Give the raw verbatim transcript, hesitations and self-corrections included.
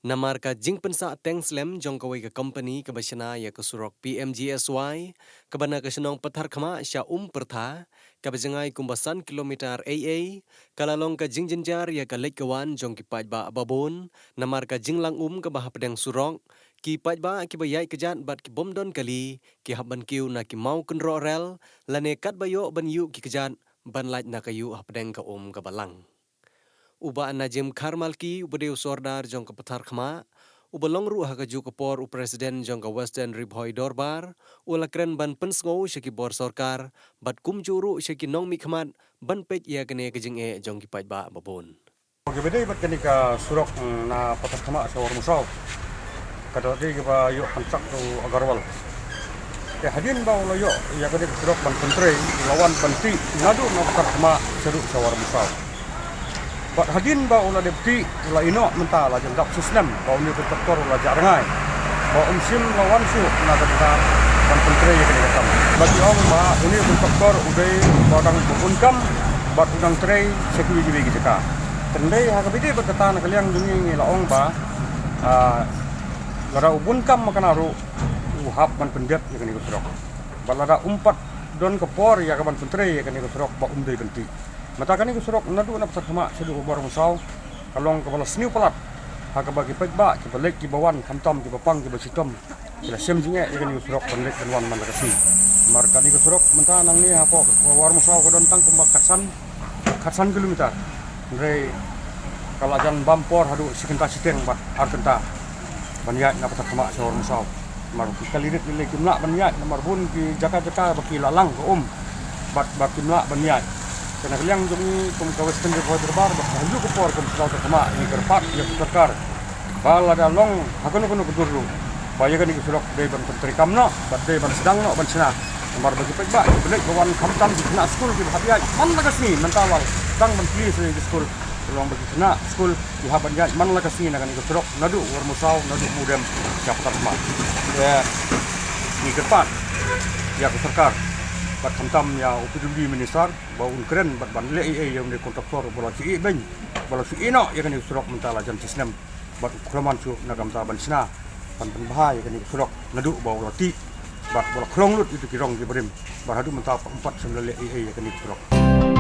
Namar ka jingpynsah teng slem jong kawei ka kompani kaba shna ïa ka surok P M G S Y, kaba na ka shnong Patharkhmah sha Umpyrtha, kaba jngai kumba san kilometer ei ei, ka la long ka jingjynjar ïa ka leit ka wan jong ki paidbah babun, namar ka jinglang um kaba hapdeng surok, ki paidbah kiba ïaid kjat bad ki bym don kali, ki hap ban kiew na ki maw kynroh rel, lane katba ïoh ban ïuh ki kjat, ban lait na ka ïuh hapdeng ka um kaba lang. U Bah Najim Kharmalki, uba dei u sordar jong ka Patharkhmah, uba long ruh ha kajuh ka por u president jong ka Western Ri Bhoi Dorbar, u la kren ban pynsngew sha ki bor sorkar, bad kumjuh ruh sha ki nongmihkhmat, ban peit ïa kane ka jingeh jong ki paidbah babun. Kiba dei bad kane ka surok, mm, na Patharkhmah sha Warmusaw, ka dei kaba ïoh contract u Agarwal. Te hadien ba u la ïoh ïa kane ka surok ban pyntrei, u la wan ban tih naduh na Patharkhmah shaduh sha Warmusaw. Bad hadien ba u la dep tih, u la ïehnoh mynta la jan dap shisnem ba une u kontraktor u la jah rngai, ba um shym la wan shuh na ka bynta ban pyntrei ïa kane ka kam. Bad ki ong ba une u kontraktor u dei uba dang bun kam bad u dang trei sha kiwei kiwei ki jaka. Te hynrei ha kaba ïadei bad kata, na ka liang jong ngi ngi la ong ba, ah, lada u bun kam ma kane ruh, u hap ban pyndep ïa kane ka surok. Bad lada um pat don ka por ïa ka ban pyntrei ïa kane ka surok, ba um dei ban tih. Mynta kane ka surok naduh na Patharkhmah shaduh Warmusaw, ka long kaba la sniew palat ha kaba ki paidbah kiba leit kiba wan, khamtam kiba pang kiba shitom, ki la shem jingeh ïa kane ka surok ban leit ban wan man la ka sngi. Namar kane ka surok mynta nangne hapoh Warmusaw ka don tang kumba khatsan, khatsan kilometer. Hynrei ka la jan bam por haduh shi kynta shiteng bad ar kynta ban ïaid na Patharkhmah sha Warmusaw. Namar ki kali rit lei kim lah ban ïaid, namar bun ki jaka jaka ba ki la lang ka um bad ba kim lah ban ïaid. Te na ka liang jong ngi kum ka Western Ri Bhoi Dorbar, bad ha kajuh ka por kum ka Patharkhmah, ngi kyrpad ïa ka sorkar ba lada long ha kano kano ka dur ruh, ba ïa kane ka surok dei ban pyntrei kam noh bad dei ban sdang noh ban shna. Namar ba ki paidbah kiba leit ba wan, khamtam ki khynnah skul kiba hap ïaid man la ka sngi, mynta la dang ban plie sha ki skul. Ka long ba ki khynnah skul ki hap ban ïaid man la ka sngi na kane ka surok naduh Warmusaw, naduh Mudem sha Patharkhmah. Te ngi kyrpad ïa ka sorkar bad khamtam ïa u P W D minister ba un kren bad ban leh ei ei ïa une u kontraktor ba la shu ïehbeiñ, ba la shu ïehnoh ïa kane ka surok mynta la jan shisnem. Bad u khlem wan shuh na ka bynta ban shna, ban pynbha ïa kane ka surok naduh ba u la tih bad ba u la khlong lut ïa ki rong ki barim, bad haduh mynta um pat shym la leh ei ei ïa kane ka surok.